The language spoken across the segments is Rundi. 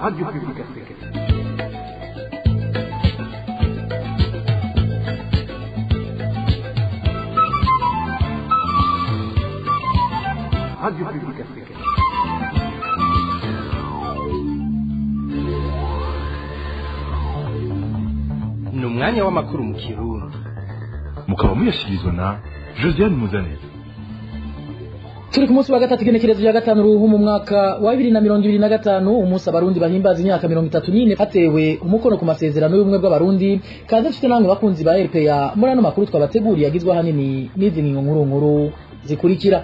Radio Publique Africaine. Radio Publique Africaine. Ni umwanya w'amakuru mu Kirundi. Mukaba muyashyikirizwa na Josiane Muzaneza. Turi ku munsi wa gatatu, igenekerezo rya 5 ruhu mu mwaka wa 2025, umunsi abarundi bahimbaza imyaka 34 hatewe umukono ku masezerano y'ubumwe bw'abarundi. Kaze mfite namwe bakunzi ba RPA muri ano makuru twabateguriye, agizwe ahanini n'izi ngingo nkuru nkuru zikurikira.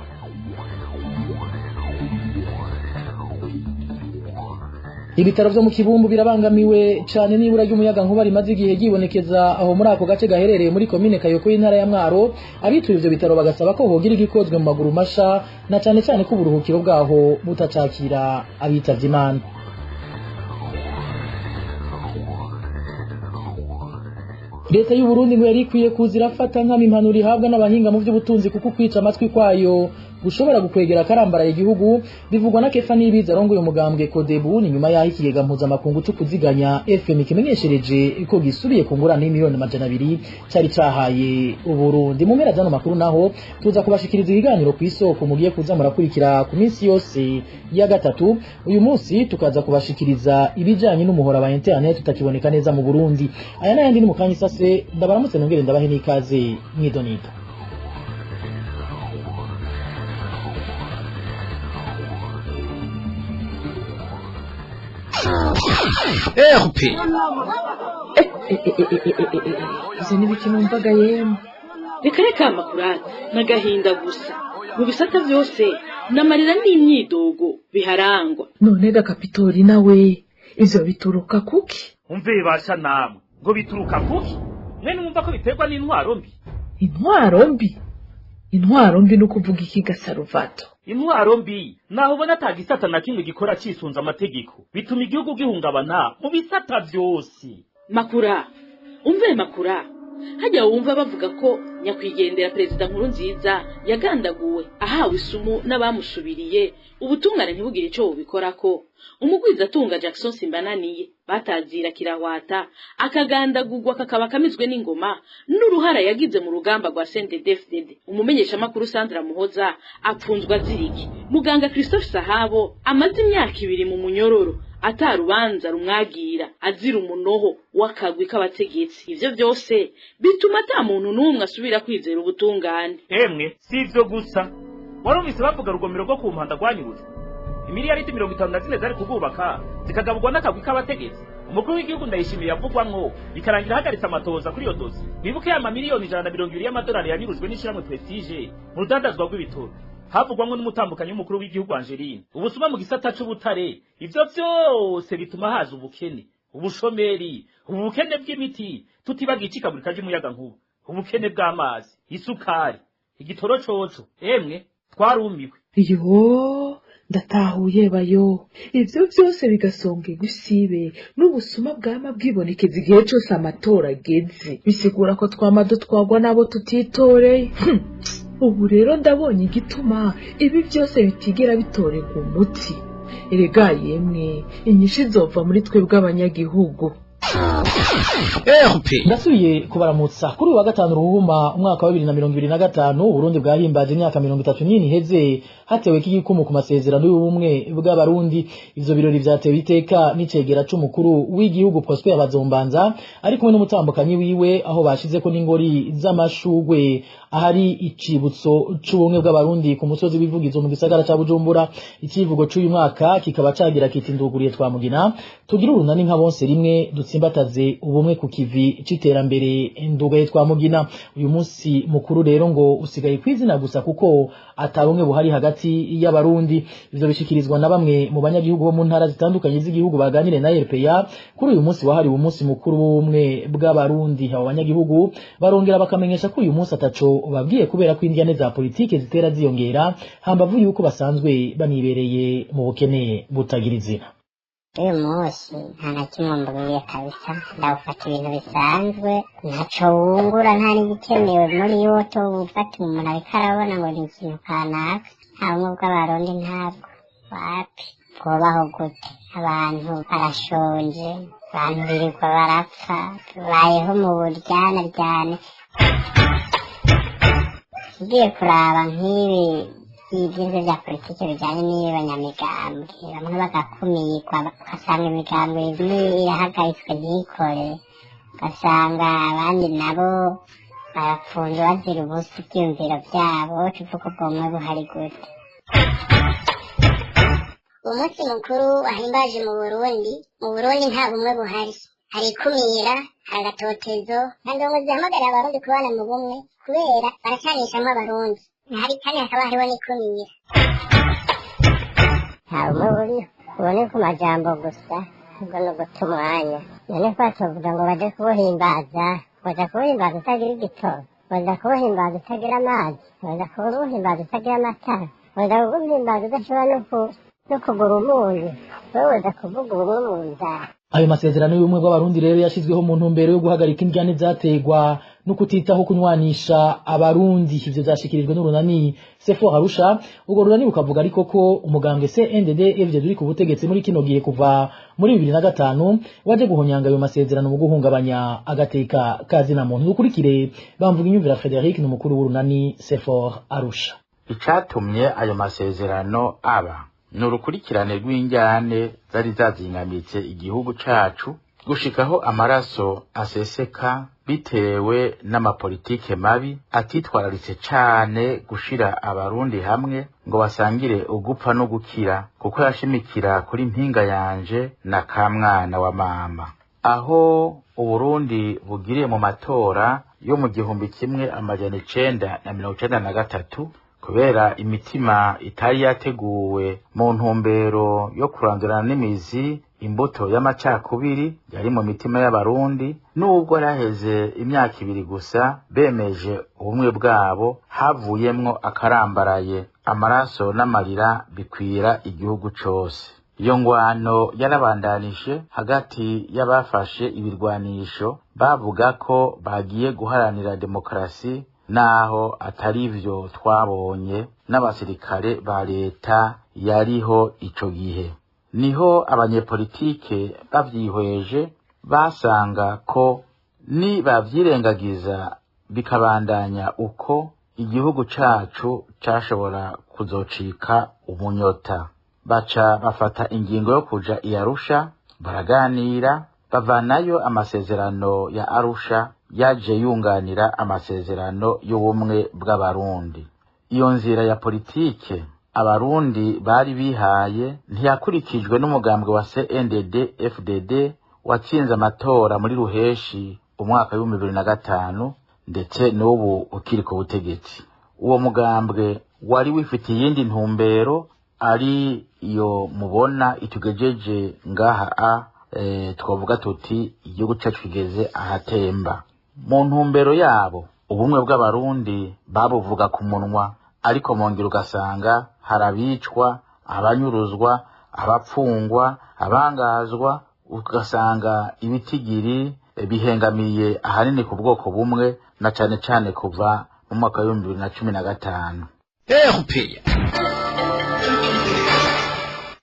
Ibitaro vyo mu Kibumbu birabangamiwe cane n'ibura ry'umuyaga nkuba rimaze igihe ryibonekeza aho muri ako gace gaherereye muri komine Kayoko y'intara ya Mwaro. Abituye ivyo bitaro bagasaba ko hogira igikozwe mu maguru masha, na cane cane ko uburuhukiro bwaho butacakira abitavye Imana. Leta y'u Burundi ngo yari ikwiye kuza irafata nkama impanuro ihabwa n'abahinga mu vy'ubutunzi, kuko kwica amatwi kwayo gushobora gukwegera akarambaraye igihugu. Bivugwa na Kefa Nibiza arongoye umugambwe Kodebu, ni nyuma y'aho ikigega mpuzamakungu co kuziganya FM kimenyeshereje ko gisubiye ku ngurane y'imiliyoni 200 cari cahaye Uburundi. Mu mpera z'ano makuru naho tuza kubashikiriza ibiganiro ku isoko mugiye kuza murakurikira ku minsi yose ya gatatu. Uyu munsi tukaza kubashikiriza ibijanye n'umuhora wa internet utakiboneka neza mu Burundi. Aya n'ayandi ni mu kanya isase. Ndabaramutse nongere ndabahe n'ikaze mwidonida. RP. Ivyo ni numvaga yemwe. Reka reka, amakurata n'agahinda gusa mu bisata vyose, n'amarira n'imyidogo biharangwa. None ga Kapitori nawe, ivyo bituruka kuki? Umve basha namwe, ngo bituruka kuki? Mwe numva ko biterwa n'intwaro mbi. Intwaro mbi? Intwaro mbi no kuvuga iki ga Saruvato? Intwaro mbi naho ubona ata gisata na kimwe gikora cisunze amategeko, bituma igihugu gihungabana mu bisata vyose. Makura, umve makura, hajya wumva bavuga ko nyakwigendera perezida nkuru nziza yagandaguwe ahawe isumu n'abamusubiriye, ubutungane ntibugire ico bubikorako. Umugwizatunga Jackson Simbananiye batazira kirahwata akagandagurwa kakaba kamizwe n'ingoma n'uruhara yagize mu rugamba rwa CNDD-FDD. Umumenyeshamakuru Sandra Muhoza apfunzwe aziriki. Muganga Christophe Sahabo amaze imyaka 2 mu munyororo atarubanza rumwagira, azira umunoho w'akagwi k'abategetsi. Ivyo vyose bituma ata muntu n'umwe asubira kwizera ubutungane. Emwe si ivyo gusa, warumvise bavuga rugomero rwo ku mpanda rwanyurujwe, imiliyaridi 54 zari kububaka zikagaburwa n'akagwi k'abategetsi. Umukuru w'igihugu Ndayishimiye yavugwamwo, bikarangira ahagaritse amatohoza kuri iyo dosi. Wibuke ya mamiliyoni 120 y'amadolari yanyurujwe n'ishirahamwe Prestige mu rudandazwa rw'ibitoro, havugwamwo n'umutambukanyi w'umukuru w'igihugu Angeline. Ubusuma mu gisata c'ubutare, ivyo vyose bituma haza ubukene, ubushomeri, ubukene bw'imiti, tutibagiye icikagurika ry'umuyagankuba, ubukene bw'amazi, isukari, igitoro coco. Emwe twarumiwe. Yo, ndatahuye bayo. Ivyo vyose bigasonga igusibe n'ubusuma bwama bwibonekeza igihe cose amatora ageze, bisigura ko twama dutwagwa n'abo tutitoreye. Ubu rero ndabonye igituma ibi byose bitigera bitorerwa umuti. Erega yemwe, inyishu izova muri twebwe abanyagihugu. RP. Ndasubiye kubaramutsa. Kuri uyu wa gatanu ruhuma umwaka wa 2025, Uburundi bwahimbaje imyaka 34 iheze hatewe igikumu ku masezerano y'ubumwe bw'abarundi. Ivyo birori vyatewe iteka n'icegera c'umukuru w'igihugu Prosper Bazombanza ari kumwe n'umutambukanyi wiwe, aho bashizeko n'ingori z'amashugwe ahari icibutso c'ubumwe bw'abarundi ku musozi w'ivugizo mu gisagara ca Bujumbura. Ikivugo c'uyu mwaka kikaba cagira kiti: "Nduguriye twamugina, tugire urunani nka bonse rimwe, dutsimbataze ubumwe ku kivi c'iterambere, ndugaye twamugina." Uyu munsi mukuru rero ngo usigaye kwizina gusa, kuko atabumwe buhari hagati y'abarundi. Ivyo bishikirizwa na bamwe mu banyagihugu bo mu ntara zitandukanye z'igihugu baganire na RPA kuri uyu munsi wahariwe umunsi mukuru w'ubumwe bw'abarundi. Abo banyagihugu barongera bakamenyesha ko uyu munsi ataco babwiye, kubera ko indyane za politike zitera ziyongera hambavu yuko basanzwe banibereye mu bukene butagira izina. Uyu munsi nta na kimwe mbwiye kabisa, ndawufata ibintu bisanzwe, ntaco wungura, nta n'igikenewe muri wo towufata. Umuntu ariko arabona ngo ni ikintu kanaka. Nta bumwe bw'abarundi, ntabwo, wapi. Bwobaho gute? Abantu barashonje, abantu birirwa barapfa, tubayeho mu buryanaryane. Ugiye kuraba nk'ibi ibyigwa bya politiki bijyanye n'ibanyamigambwe, bamwe bagakumirwa, ugasanga imigambwe imwe irahagaritswe ntikore, ugasanga abandi nabo barapfunze bazira ubusa ibyiyumviro byabo. Tuvuga ubwo bumwe buhari gute? Umunsi mukuru wahimbaje mu Burundi, mu Burundi nta bumwe buhari, hari ikumira, hari agatotezo. Nta ndongo zihamagarira Abarundi kubana mu bumwe, kubera baracanishamwo Abarundi. Hari kandi hakaba hariho n'ikumira. Nta bumwe buriho, ubone ku majambo gusa, ubwo ni uguta umwanya. None ko batovuga ngo baje kubuhimbaza, baja kubuhimbaza utagira igitoro, baja kubuhimbaza utagira amazi, baja kubuhimbaza utagira amatara, baja kubuhimbaza udashobora no kugura umunyu, wewe uza kuvuga ubumwe mu nzara. Ayo masezerano y'ubumwe bw'Abarundi rero yashizweho mu ntumbero yo guhagarika indyane zategwa no kutitaho kunywanisha Abarundi. Ivyo vyashikirijwe n'urunani Sefo Harusha. Urwo runani rukavuga ariko ko umugambwe CNDD FDD uri ku butegetsi muri kino gihe kuva muri 2005 waje guhonyanga ayo masezerano mu guhungabanya agateka kazina muntu. Dukurikire bamvuga inyumvira Frederic, n'umukuru w'urunani Sefo Arusha. Icatumye ayo masezerano aba ni urukurikirane rw'injyane zari zazingamitse igihugu cacu gushikaho amaraso aseseka, bitewe n'amapolitike mabi atitwararitse cane gushira Abarundi hamwe ngo basangire ugupfa no gukira, kuko yashimikira kuri mpinga yanje na kamwana wa mama. Aho Uburundi bugiriye mu matora yo mu 1993, kubera imitima itari yateguwe mu ntumbero yo kurandurana n'imizi imbuto y'amacakubiri yari mu mitima y'Abarundi, nubwo yaraheze imyaka 2 gusa bemeje ubumwe bwabo, havuyemwo akarambaraye, amaraso n'amarira bikwira igihugu cose. Iyo ngwano yarabandanije hagati y'abafashe ibirwanisho bavuga ko bagiye guharanira demokarasi, naho atari ivyo twabonye, n'abasirikare ba leta yariho ico gihe. Niho abanyepolitike bavyihweje basanga ko ni bavyirengagiza bikabandanya uko, igihugu cacu cashobora kuzocika umunyota. Baca bafata ingingo yo kuja i Arusha, baraganira, bavanayo amasezerano ya Arusha yaje yunganira amasezerano y'ubumwe bw'Abarundi. Iyo nzira ya politike Abarundi bari bihaye ntiyakurikijwe n'umugambwe wa CNDD FDD watsinze amatora muri Ruheshi umwaka w'2005, ndetse n'ubu ukiri ku butegetsi. Uwo mugambwe wari wifitiye iyindi ntumbero, ari iyo mubona itugejeje ngaha a twavuga tuti igihugu cacu kigeze ahatemba. Mu ntumbero yabo, ubumwe bw'Abarundi babuvuga ku munwa, ariko mu ngiro ugasanga harabicwa, abanyuruzwa, abapfungwa, abangazwa, ugasanga ibitigiri bihengamiye ahanini ku bwoko bumwe, na cane cane kuva mu mwaka wa 2015.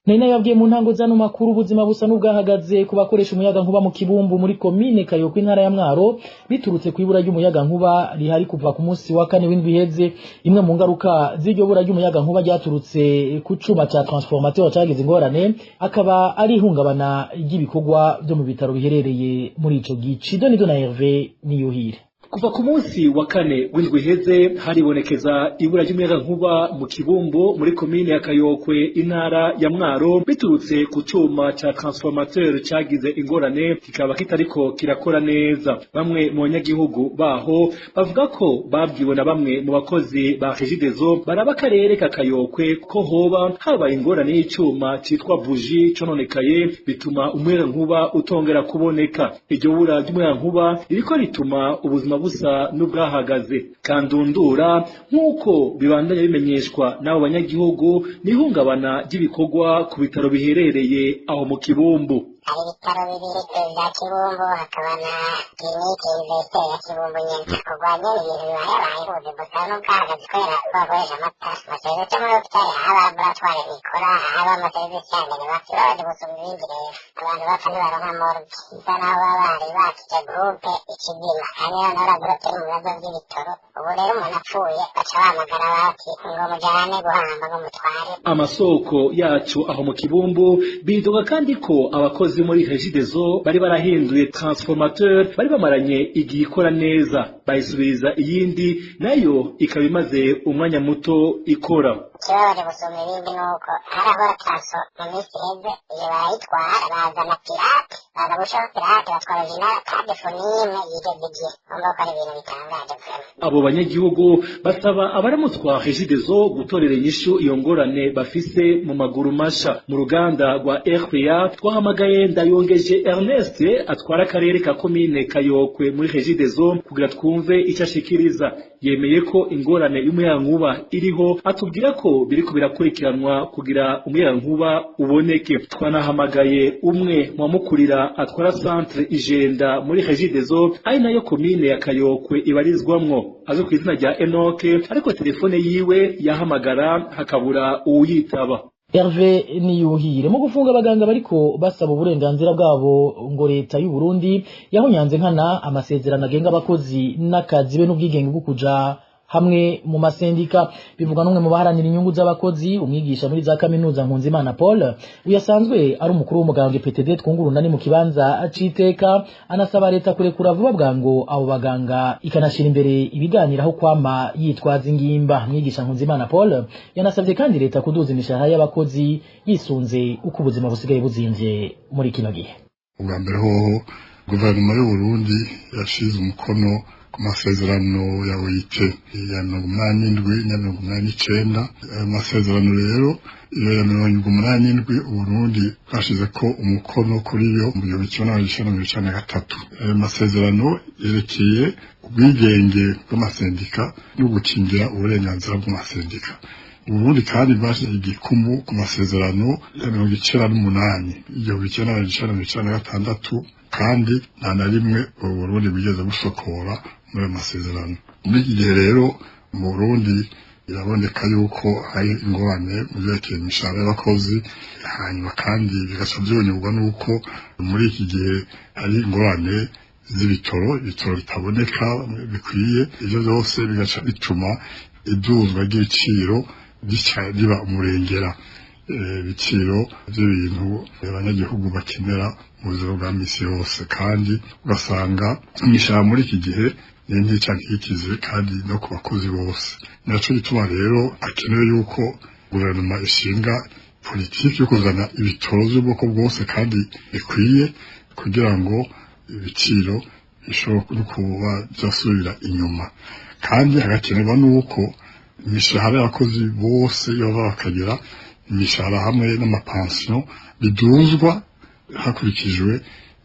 Nari yabwiye mu ntango zano makuru, ubuzima busa n'ubwahagaze ku bakoresha umuyaga nkuba mu Kibumbu muri komine Kayokwe, intara ya Mwaro, biturutse ku ibura ry'umuyaga nkuba rihari kuva ku munsi wa kane w'indwi iheze. Imwe mu ngaruka z'iryo bura ry'umuyaga nkuba ryaturutse ku cuma ca transformateur cagize ingorane, akaba ari ihungabana ry'ibikorwa byo mu bitaro biherereye muri ico gice. Donido na Hervé Niyuhire. Kuva ku munsi wa kane w'indwi iheze haribonekeza ibura ry'umuyaga nkuba mu Kibumbu muri komine ya Kayokwe, intara ya Mwaro, biturutse ku cuma ca transformateur cagize ingorane, kikaba kitariko kirakora neza. Bamwe mu banyagihugu baho bavuga ko babwiwe na bamwe mu bakozi ba Regideso baraba akarere ka Kayokwe ko hoba habaye ingorane y'icuma citwa buji cononekaye, bituma umuyaga nkuba utongera kuboneka. Iryo bura ry'umuyaga nkuba ririko rituma ubuzima busa n'ubwahagaze kandundura, nk'uko bibandanya bimenyeshwa n'abo banyagihugu, n'ihungabana ry'ibikorwa ku bitaro biherereye aho mu Kibumbu. Hari ibitaro bibiri vya Kibumbu, hakaba na clinique universitaire ya Kibumbu nyene. Kurwanya ibintu bibayabaye ubuzi busa n'ubwahagaze kubera ko bakoresha amatara. Amaserivisi yo muri hopitali haba laboratoire ikora, haba amaserivisi yankenerwa, ikibabaje gusumba ibindi rero abantu bapfa ntibaronka morgue, bisa naho baba bari bakije groupe ikizima, kandi noneho urazi ko turi mu bibazo vy'ibitoro. Ubu rero umuntu apfuye baca bahamagara bati ngo mujane guhamba ngo mutware. Amasoko yacu aho mu Kibumbu bidoga kandi ko abakozi muri Regideso bari barahinduye transformateur bari bamaranye igihe ikora neza, bayisubiriza iyindi nayo ikaba imaze umwanya muto ikora. Ikibabaje gusumba ibindi ni uko harahora transfo mu minsi iheze, iyo barayitwara bazana pirate, baza gushiraho pirate batwara original, kandi fu n'imwe yigeze igihe. Urumva ko ari ibintu bitangaje vraiment. Abo banyagihugu basaba abaramutswa Regideso gutorera inyishu iyo ngorane bafise mu maguru masha. Mu ruganda rwa RPA twahamagaye Ndayongeje Ernest atwara akarere ka komine Kayokwe muri Regideso kugira twumve icyo ashikiriza. Yemeye ko ingorane y'umuyagankuba iriho, atubwira ko biriko birakurikiranwa kugira umuyagankuba uboneke. Twanahamagaye umwe mu bamukurira atwara centre Ijenda muri Regideso, ari nayo komine ya Kayokwe ibarizwamwo, azwi ku izina rya Enoke, ariko telefone yiwe yahamagara hakabura uwuyitaba. Hervé Niyuhire, mu gufunga abaganga bariko basaba uburenganzira bwabo, ngo leta y'u Burundi yahonyanze nkana amasezerano agenga abakozi n'akazi be n'ubwigenge bwo kuja hamwe mu masendika, bivugwa n'umwe mu baharanira inyungu z'abakozi, umwigisha muri za kaminuza Nkunzimana Paul, uyasanzwe ari umukuru w'umugambwe PTD twungurunani mu kibanza c'iteka. Anasaba leta kurekura vuba bwango abo baganga, ikanashira imbere ibiganiro aho kwama yitwaza ingimba. Mwigisha Nkunzimana Paul yanasabye kandi leta kuduza imishahara y'abakozi yisunze uko ubuzima busigaye buzimvye muri kino gihe. Ubwa mbere hoho, guverinoma y'Uburundi yashize umukono ku masezerano ya OIT ya 87 na 89. Ayo masezerano rero, iyo ya 87, Uburundi bwashize ko umukono kuri yo mu 1993. Ayo masezerano yerekeye ubwigenge bw'amasendika no gukingira uburenganzira bw'amasendika. Uburundi kandi bwashyize igikumu ku masezerano ya 98, 1996, kandi nta na rimwe Uburundi bwigeze busokora muri ayo masezerano. Muri iki gihe rero mu Burundi biraboneka yuko hari ingorane mu vyerekeye imishahara y'abakozi, hanyuma kandi bigaca vyongerwa n'uko muri iki gihe hari ingorane z'ibitoro, ibitoro bitaboneka bikwiye. Ivyo vyose bigaca bituma iduzwa ry'ibiciro rica riba umurengera, ibiciro by'ibintu abanyagihugu bakenera mu buzima bwa misi yose, kandi ugasanga imishahara muri iki gihe ni ntica ntikize kandi no ku bakozi bose. Naco gituma rero hakenewe yuko guverinoma ishinga politiki yo kuzana ibitoro by'ubwoko bwose kandi bikwiye, kugira ngo ibiciro bishobore no kuba byasubira inyuma. Kandi hagakenerwa n'uko imishahara y'abakozi bose yoba bakagira imishahara hamwe n'amapansiyo biduzwa hakurikijwe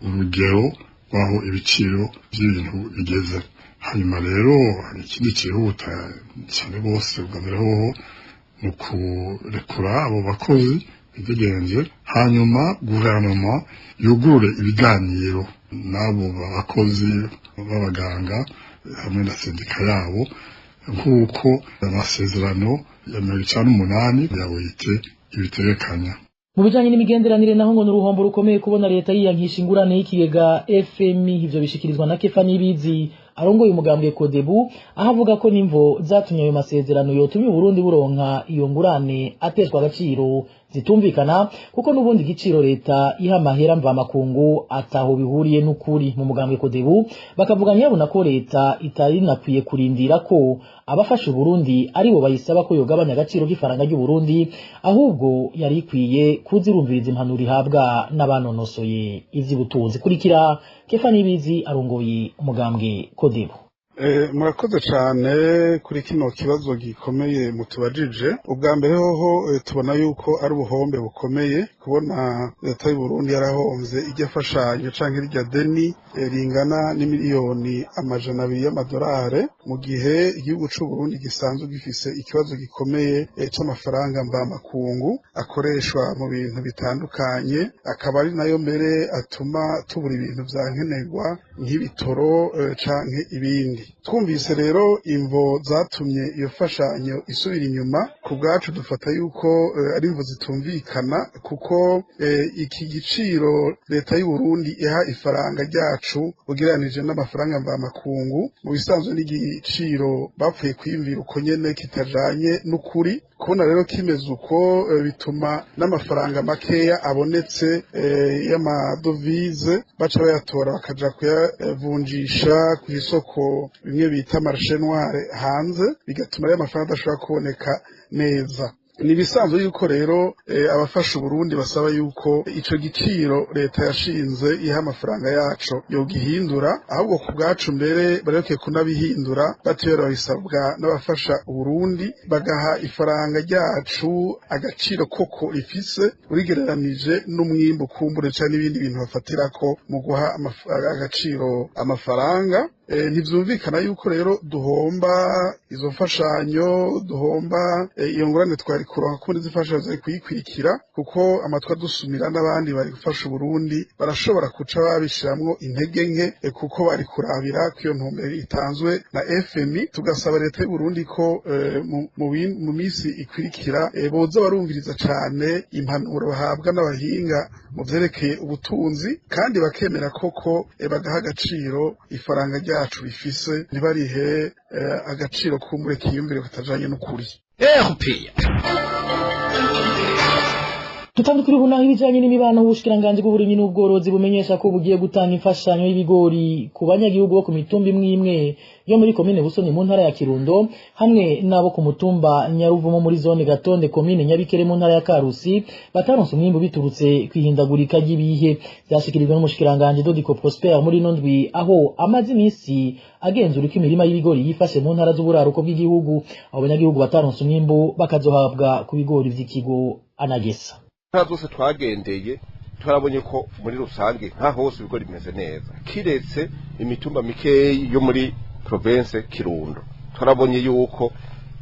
urugero rw'aho ibiciro by'ibintu bigeze. Hanyuma rero ikindi cyihuta cyane rwose, bwa mbere hoho ni ukurekura abo bakozi bidegenze, hanyuma guverinoma yugurure ibiganiro n'abo bakozi b'abaganga hamwe na sendika yabo, nk'uko amasezerano ya 98 ya OIT ibitegekanya. Mu bijanye n'imigenderanire naho, ngo n'uruhombo rukomeye kubona leta yiyankisha ingurane y'ikigega FMI. Ivyo bishikirizwa na Kefa Nibizi arongoye umugambwe Kodebu, aho avuga ko n'imvo zatumye ayo masezerano yotumye Uburundi buronka iyo ngurane ateshwa agaciro zitumvikana, kuko n'ubundi igiciro leta iha amahera mvamakungu ataho bihuriye n'ukuri. Mu mugambwe Kodebu bakavuga nyabuna ko leta itari inakwiye kurindira ko abafasha Uburundi aribo bayisaba ko yogabanya agaciro k'ifaranga ry'Uburundi, ahubwo yari ikwiye kuzirumviriza impanuro ihabwa n'abanonosoye ivy'ubutunzi. Kurikira Kefa Nibizi arongoye umugambwe Kodebu. Murakoze cyane kuri kino kibazo gikomeye mutubajije. Ubwa mbere hoho, tubona yuko ari ubuhombe bukomeye Kubona leta y'u Burundi yarahomvye irya fashanyo canke irya deni ringana n'imiliyoni 200 y'amadolari, mu gihe igihugu c'u Burundi gisanzwe gifise ikibazo gikomeye c'amafaranga mvamakungu akoreshwa mu bintu bitandukanye, akaba ari nayo mbere atuma tubura ibintu vya nkenerwa nk'ibitoro canke ibindi. Twumvise rero imvo zatumye iyo fashanyo isubira inyuma, ku bwacu dufata yuko ari imvo zitumvikana, kuko iki giciro leta y'u Burundi iha ifaranga ryacu ugereranije n'amafaranga mvamakungu mu bisanzwe n'igiciro bapfuye kwiyumvira uko nyene kitajanye n'ukuri. Kubona rero kimeze uko bituma n'amafaranga makeya abonetse y'amadovize baca bayatora bakaja kuyavunjisha ku isoko bimwe bita marché noir hanze, bigatuma rero amafaranga adashobora kuboneka neza. Ni ibisanzwe yuko rero abafasha Uburundi basaba yuko ico giciro leta yashinze iha amafaranga yaco yogihindura, ahubwo ku bwacu mbere bareke kunabihindura batiyora babisabwa n'abafasha Uburundi, bagaha ifaranga ryacu agaciro koko rifise urigereranije n'umwimbu kumbure canke n'ibindi bintu bafatirako mu guha agaciro amafaranga. Ntivyumvikana yuko rero duhomba izo mfashanyo, duhomba iyo ngorane twari kuronka kuko n'izimfashanyo zari kuyikurikira, kuko amatwi adusumira n'abandi bari gufasha Uburundi barashobora kuca babishiramwo intege nke, kuko bari kurabira ko iyo ntumbero itanzwe na FMI. Tugasaba leta y'u Burundi ko mu misi ikurikira boza barumviriza cane impanuro bahabwa n'abahinga mu vyerekeye ubutunzi, kandi bakemera koko bagaha agaciro ifaranga ryacu rifise, ntibarihe agaciro kumbure kiyumvire katajanye n'ukuri. Tutandukira ubu naho ibijanye n'imibano. Ubushikiranganji bw'uburimyi n'ubworozi bumenyesha ko bugiye gutanga imfashanyo y'ibigori ku banyagihugu bo ku mitumba imwe imwe yo muri komine Busoni mu ntara ya Kirundo, hamwe n'abo ku mutumba Nyaruvumo muri zone Gatonde komine Nyabikere mu ntara ya Karusi, bataronse umwimbu biturutse kwihindagurika ry'ibihe. Vyashikirijwe n'umushikiranganji Dodiko Prosper muri ino ndwi, aho amaze imisi agenzura uko imirima y'ibigori yifashe mu ntara z'uburaruko bw'igihugu. Abo banyagihugu bataronse umwimbu bakazohabwa ku bigori vy'ikigo Anagesa. Intara zose twagendeye twarabonye ko muri rusange nka hose ibigori bimeze neza, kiretse imitumba mikeyi yo muri province Kirundo. Twarabonye yuko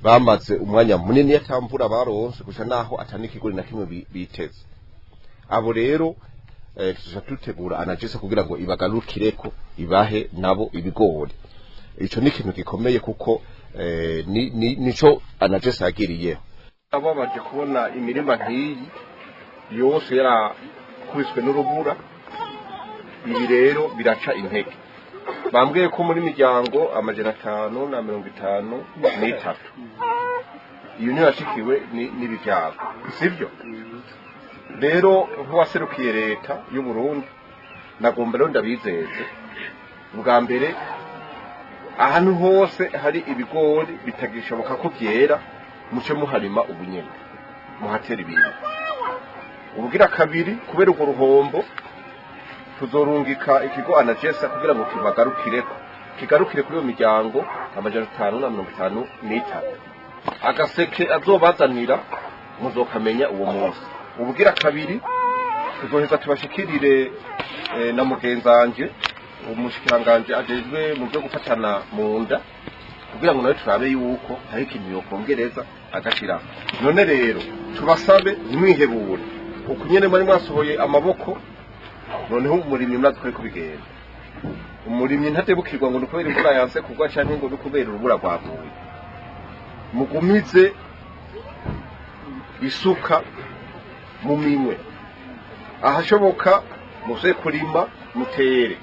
bamaze umwanya munini atamvura baronse, gusa naho atanikigori na kimwe biteze. Abo rero tuzoca dutegura anagesa kugira ngo ibagarukireko ibahe nabo ibigori. Ico ni ikintu gikomeye kuko nico anagesa yagiriyeho. Ababaje kubona imirima nk'iyi yose yarakubiswe n'urubura, ibi rero biraca intege. Bambwiye ko muri miryango 553 iyo niyo yashikiwe n'ibi byago, sibyo? Rero nk'uwaserukiye leta y'u Burundi nagomba rero ndabizeze, bwa mbere ahantu hose hari ibigori bitagishoboka ko byera muce muharima ubunyene muhatera ibintu. Ubugira kabiri, kubera urwo ruhombo tuzorungika ikigo anagesa kugira ngo kibagarukireko, kigarukire kuri iyo miryango 553. Agaseke azobazanira muzokamenya uwo munsi. Ubugira kabiri, tuzoheza tubashikirire na mugenzanje umushikiranganje ajejwe mu byo gufatana mu nda, kugira ngo nawe turabe yuko hari ikintu yokongereza agashira. None rero tubasabe ntimwihebure, uko nyene mwari mwasohoye amaboko, noneho umurimyi murazi ko ariko bigenda. Umurimyi ntatebukirwa ngo nukubera imvura yanse kugwa canke ngo nukubera urubura rwaguye. Mugumize isuka mu minwe, ahashoboka muze kurima mutere.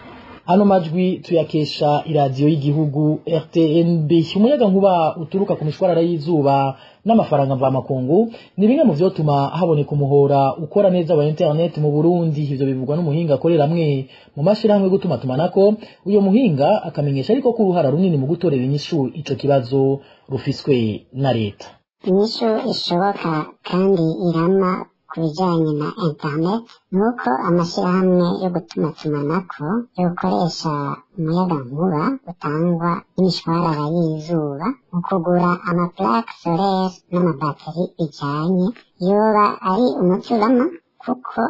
Hano majwi tuyakesha iradiyo y'igihugu RTNB. Umuyaga nkuba uturuka ku mishwarara y'izuba n'amafaranga mvamakungu ni bimwe mu vyotuma haboneka umuhora ukora neza wa internet mu Burundi. Ivyo bivugwa n'umuhinga akorera amwe mu mashirahamwe gutuma tumanako. Uyo muhinga akamenyesha ariko ko uruhara runini mu gutorera inyishu ico kibazo rufiswe na leta. Inyishu ishoboka kandi irama ku bijyanye na internet nuko amashyirahamwe yo gutumatumanako yokoresha umuyagankuba utangwa n'imishwarara y'izuba mu kugura amaplaque solaire n'amabateri bijyanye, yoba ari umuti urama Kuko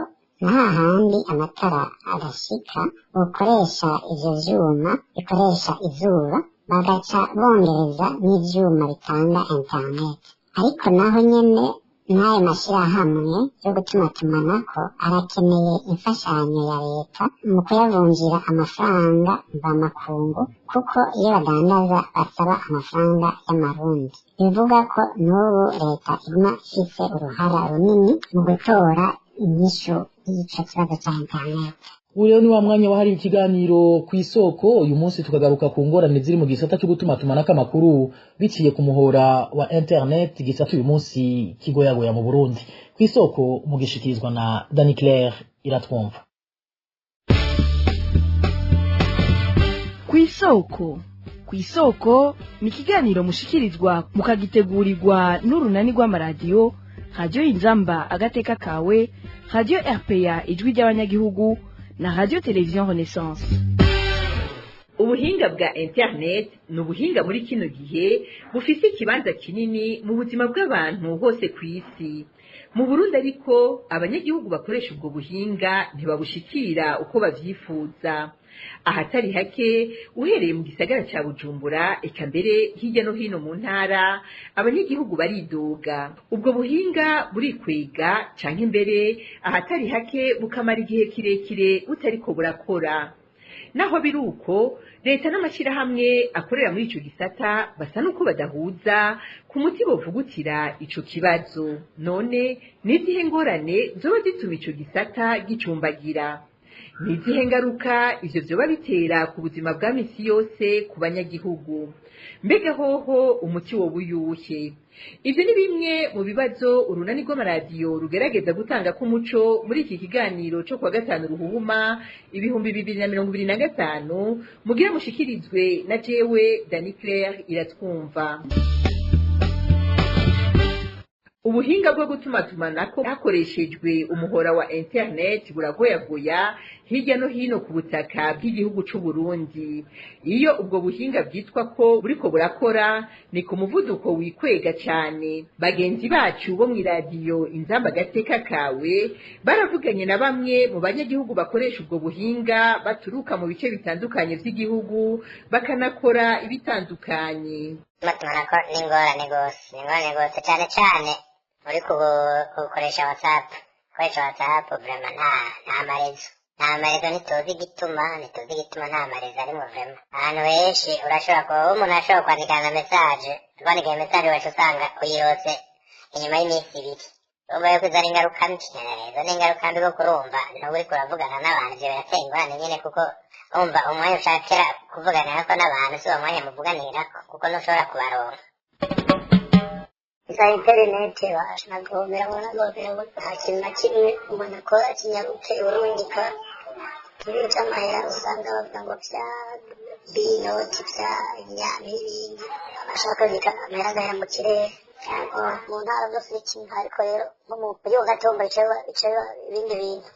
nta handi amatara adashika, ukoresha ivyo vyuma bikoresha izuba, bagaca bongereza n'ivyuma bitanga internet. Ariko naho nyene n'ayo mashirahamwe yo gutumatumanako arakeneye imfashanyo ya leta mu kuyavunjira amafaranga mvamakungu, kuko iyo badandaza basaba amafaranga y'amarundi. Bivuga ko n'ubu leta iguma ifise uruhara runini mu gutora inyishu y'ico kibazo ca internet. Ubu rero ni wa mwanya wahariwe ikiganiro ku isoko. Uyu munsi tukagaruka ku ngorane ziri mu gisata cyo gutumatumanako amakuru biciye ku muhora wa internet, igisata uyu munsi kigoyagoya mu Burundi. Ku isoko mugishikirizwa na Dani Claire Iratwumva. Kw'isoko, kw'isoko ni ikiganiro mushikirizwa mukagitegurirwa n'urunani rw'amaradiyo Radio Inzamba Agateka Kawe, Radio RPA Ijwi ry'Abanyagihugu na Radio Television Renaissance. Ubuhinga bwa internet ni ubuhinga muri kino gihe bufise ikibanza kinini mu buzima bw'abantu hose ku isi. Mu Burundi ariko, abanyagihugu bakoresha ubwo buhinga ntibabushikira uko bavyifuza. Ahatari hake, uhereye mu gisagara ca Bujumbura, eka mbere hirya no hino mu ntara, abanyagihugu baridoga. Ubwo buhinga burikwega canke mbere ahatari hake bukamara igihe kirekire butariko burakora. Naho biri uko, leta n'amashyirahamwe akorera muri ico gisata basa n'uko badahuza ku muti bovugutira ico kibazo. None ni izihe ngorane zoba zituma ico gisata gicumbagira? Ni izihe ngaruka ivyo vyoba bitera ku buzima bwa misi yose ku banyagihugu? Mbega hoho umuti woba uyuhe? Ivyo ni bimwe mu bibazo urunani rw'amaradiyo rugerageza gutanga k'umuco muri iki kiganiro co kuwa gatanu Ruhuhuma 2025, mugira mushikirizwe na jewe Dani Claire Iratwumva. Ubuhinga bwo gutumatumanako hakoreshejwe umuhora wa internet buragoyagoya hirya no hino ku butaka bw'igihugu c'u Burundi. Iyo ubwo buhinga bwitwa ko buriko burakora, ni ku muvuduko wikwega cane. Bagenzi bacu bo mw'iradiyo Inzamba Agateka Kawe baravuganye na bamwe mu banyagihugu bakoresha ubwo buhinga baturuka mu bice bitandukanye vy'igihugu, bakanakora ibitandukanye. Gutumatumanako ni ingorane gose, ni ingorane gose, cane cane uri kugukoresha WhatsApp. Gukoresha WhatsApp vraiment nta ma réseau, nta ma réseau. Ntituzi igituma nta ma réseau arimwo. Vraiment ahantu henshi urashobora kuba umuntu ashobora kwandikana na message, kwandika message ugaca usanga uyirose inyuma y'iminsi 2. Urumva yuko izo ari ingaruka mbi, izo ni ingaruka mbi, kuko urumva ntuba uriko uravugana n'abantu. Ivyo biratera ingorane nyene, kuko umva umwanya ushakira kuvuganirako n'abantu si uwo mwanya muvuganirako, kuko ntushobora kubaronka. Za interineti nagomera, nagomera, nta kintu na kimwe umuntu akora kinyaruke. Urungika ibintu by'amahera, usanga bavuga ngo bya binoti bya n'ibindi, abashaka kubika amahera agahera mu kirere. Mu ntara zose ni kimwe, ariko rero nko mu mujyi wa Gatumba bica biba ibindi bintu.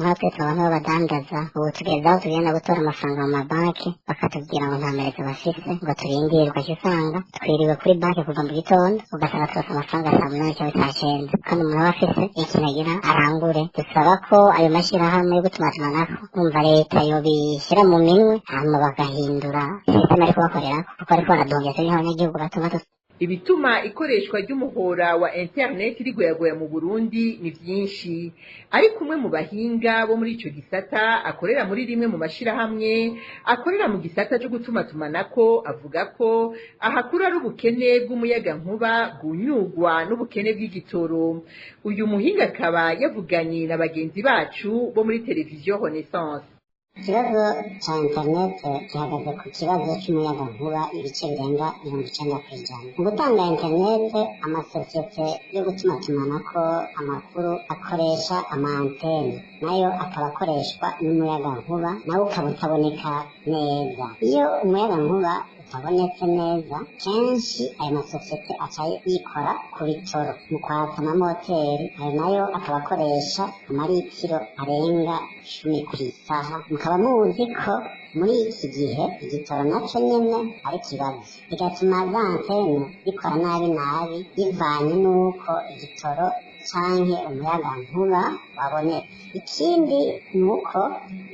Nkatwe abantu b'abadandaza ubu tugeze aho tugenda gutora amafaranga mu mabanki, bakatubwira ngo nta ma réseau bafise, ngo turindire. Ugaca usanga twiriwe kuri banki kuva mu gitondo, ugasanga turose amafaranga saa 8 cyangwa saa 9, kandi umuntu aba afise ikintu agira arangure. Dusaba ko ayo mashyirahamwe yo gutumatumanako, kumva leta yobishyira mu minwe, hanyuma bagahindura système ariko bakorerako, kuko ariko baraduhombya twebwe nk'abanyagihugu bato bato. Ibituma ikoreshwa ry'umuhora wa internet rigoyagoya mu Burundi ni vyinshi, ariko umwe mu bahinga bo muri ico gisata akorera muri rimwe mu mashirahamwe akorera mu gisata co gutumatumanako avuga ko ahakuru ari ubukene bw'umuyagankuba bwunyugwa n'ubukene bw'igitoro. Uyu muhinga akaba yavuganye na bagenzi bacu bo muri televiziyo Renaissance. Ikibazo ca interinete gihagaze ku kibazo c'umuyagankuba ibice birenga 90%. Mu gutanga interinete, amasosiyete yo gutumatumanako amakuru akoresha ama antennes, nayo akaba akoreshwa n'umuyagankuba, nawo ukaba utaboneka neza. Iyo umuyagankuba utabonetse neza, kenshi ayo masosiyete aca yikora ku bitoro mu kwatsa amamoteri, ayo nayo akaba akoresha amaritiro arenga 10 ku isaha. Mukaba muzi ko muri iki gihe igitoro naco nyene ari ikibazo, bigatuma za antennes zikora nabi nabi bivanye n'uko igitoro canke umuyagankuba wabonetse. Ikindi ni uko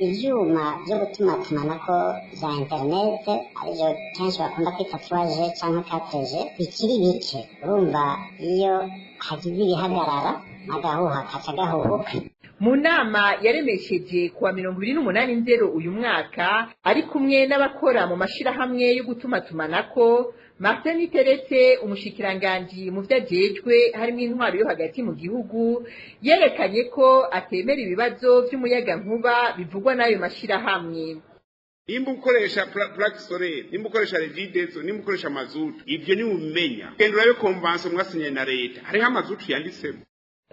ivyuma vyo gutumatumanako vya interinete, arivyo kenshi bakunda kwita 3G canke 4G, bikiri bike. Urumva iyo hagize ibihagarara, n'agahuha kaca gahuhuka. Mu nama yaremesheje kuwa 28 Nzero uyu mwaka, ari kumwe n'abakora mu mashirahamwe yo gutumatumanako, Martin Niteretse, umushikiranganji mu vyo ajejwe harimwo intwaro yo hagati mu gihugu, yerekanye ko atemera ibibazo vy'umuyagankuba bivugwa n'ayo mashirahamwe. Nimba ukoresha plaque solaire, nimba ukoresha Regideso, nimba ukoresha mazutu, ivyo ni umenya. Genda urabe convention mwasinye na leta, hariho amazutu yanditsemo.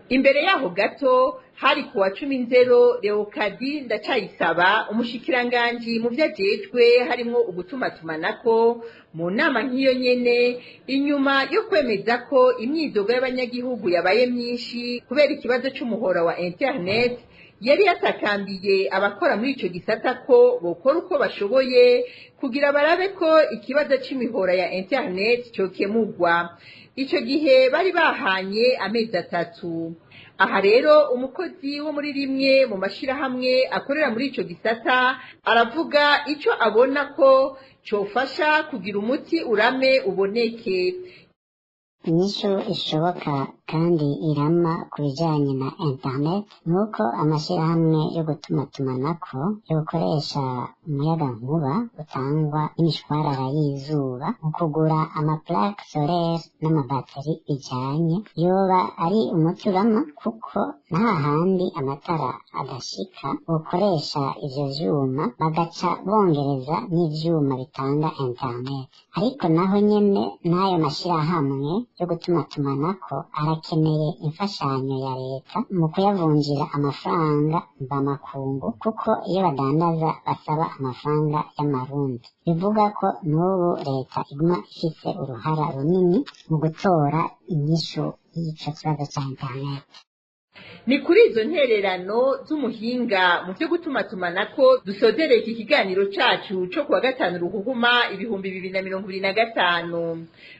Imbere yaho gato, hari kuwa 10 Nzero, Leokadi Ndacayisaba, umushikiranganji mu vyo ajejwe harimwo ugutumatumanako, mu nama nk'iyo nyene, inyuma yo kwemeza ko imyidogo y'abanyagihugu yabaye myinshi kubera ikibazo c'umuhora wa internet, yari yatakambiye abakora muri ico gisata ko bokora uko bashoboye kugira barabe ko ikibazo c'imihora ya internet cokemurwa. Ico gihe bari bahanye amezi 3. Aha rero umukozi wo muri rimwe mu mashirahamwe akorera muri ico gisata aravuga ico abona ko cofasha kugira umuti urame uboneke. Inyishu ishoboka kandi irama ku bijanye na internet nuko amashirahamwe yo gutumatumanako yokoresha umuyagankuba utangwa n'imishwarara y'izuba mu kugura amaplaque solaire n'amabateri bijanye, yoba ari umuti urama, kuko nta handi amatara adashika bokoresha ivyo vyuma, bagaca bongereza n'ivyuma bitanga internet. Ariko naho nyene n'ayo mashirahamwe yo gutumatumanako arakeneye imfashanyo ya leta mu kuyavunjira amafaranga mvamakungu, kuko iyo badandaza basaba amafaranga y'amarundi. Bivuga ko n'ubu leta iguma ifise uruhara runini mu gutora inyishu y'ico kibazo ca internet. Ni kuri izo ntererano z'umuhinga mu byo gutumatumanako dusozereye iki kiganiro cacu co kuwa gatanu Ruhuhuma 2025.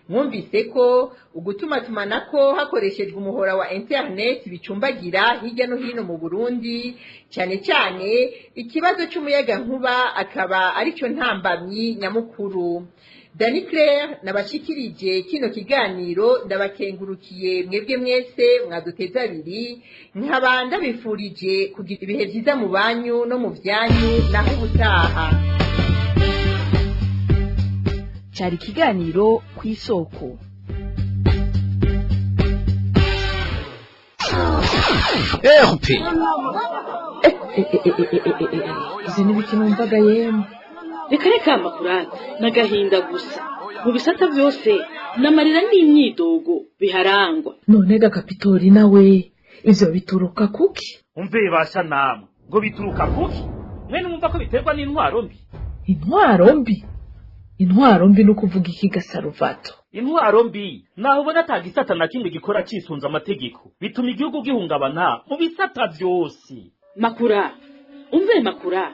Mwumvise ko ugutumatumanako hakoreshejwe umuhora wa internet bicumbagira hirya no hino mu Burundi, cyane cyane ikibazo c'umuyagankuba akaba arico ntambamyi nyamukuru. Dani Claire nabashikirije kino kiganiro, ndabakengurukiye mwebwe mwese mwaduteze abiri, nkaba ndabifurije kugira ibihe vyiza mu banyu no mu vyanyu. Naho ubutaha. Cyari ikiganiro Ku Isoko. RP. Izi ni ibiki numvaga yemwe? Reka reka, makurata n'agahinda gusa. Mu bisata byose n'amarira n'imyidogo biharangwa. None ga Kapitori, nawe ivyo bituruka kuki? Umve basha namwe, ngo bituruka kuki? Mwe numva ko biterwa n'intwaro mbi. Intwaro mbi? Intwaro mbi no kuvuga iki gasaruvato? Intwaro mbi naho ubona ata gisata na kimwe gikora cisunze amategeko, bituma igihugu gihungabana mu bisata byose. Makura, umve makura,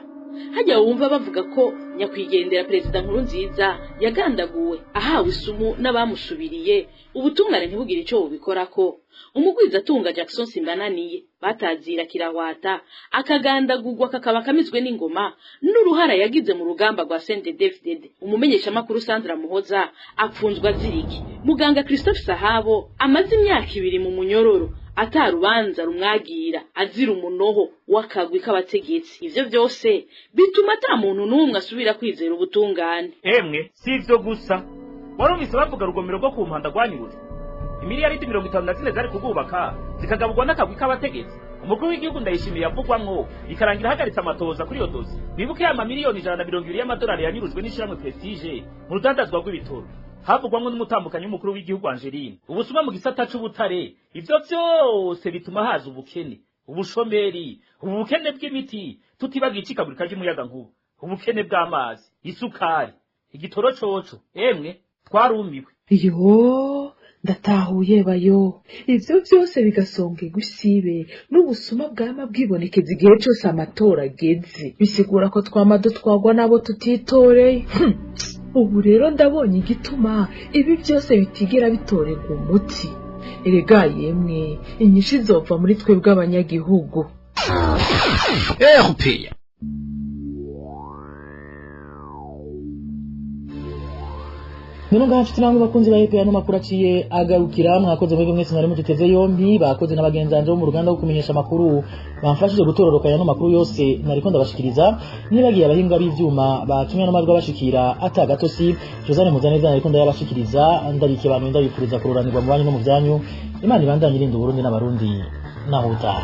hajya wumva bavuga ko nyakwigendera perezida Nkurunziza yagandaguwe ahawe isumu n'abamusubiriye, ubutungane ntibugire ico bubikorako. Umugwizatunga Jackson Simbananiye batazira kirahwata akagandagurwa kakaba kamizwe n'ingoma, n'uruhara yagize mu rugamba rwa CNDD-FDD. Umumenyeshamakuru Sandra Muhoza apfunzwa aziriki. Muganga Christophe Sahabo amaze imyaka 2 mu munyororo atarubanza rumwagira, azira umunoho w'akagwi k'abategetsi. Ivyo vyose bituma ata muntu n'umwe asubira kwizera ubutungane. Emwe si ivyo gusa, warumvise bavuga rugomero rwo ku Mpanda rwanyurujwe, imiliyaridi 54 zari kurwubaka zikagaburwa n'akagwi k'abategetsi. Umukuru w'igihugu Ndayishimiye yavugwamwo, bikarangira ahagaritse amatoza kuri iyo dozi. Bibuke ya mamiliyoni 120 y'amadolari yanyurujwe n'ishyirahamwe Prestige mu rudandazwa rw'ibitoro, havugwamwo n'umutambukanyi w'umukuru w'igihugu Angeline. Ubusuma mu gisata c'ubutare, ivyo vyose bituma haza ubukene, ubushomeri, ubukene bw'imiti, tutibagiye icikagurika ry'umuyagankuba, ubukene bw'amazi, isukari, igitoro coco. Emwe twarumiwe. Yo, ndatahuye bayo. Ivyo vyose bigasongerwa isibe n'ubusuma bwama bwibonekeza igihe cose amatora ageze, bisigura ko twama dutwarwa n'abo tutitoreye. Ubu rero ndabonye igituma ibi byose bitigera bitorerwa umuti. Erega yemwe, inyishu izova muri twebwe abanyagihugu. RPA. Nino ngaha mfite namwe bakunzi ba RPA, no makuru aciye agarukira. Mwakoze mwebwe mwese mwari muduteze yombi, bakoze n'abagenzanje bo mu ruganda rwo kumenyesha amakuru bamfashije gutororokanya no makuru yose nariko ndabashikiriza, nibagiye abahinga b'ivyuma batumye no majwi abashikira atagatosi. Josane Muzaneza nariko ndayabashikiriza, ndarike abantu ndabipuriza kururanirwa mu banyu no mu vyanyu. Imana ibandanye irinda Uburundi n'Abarundi, naho utaha.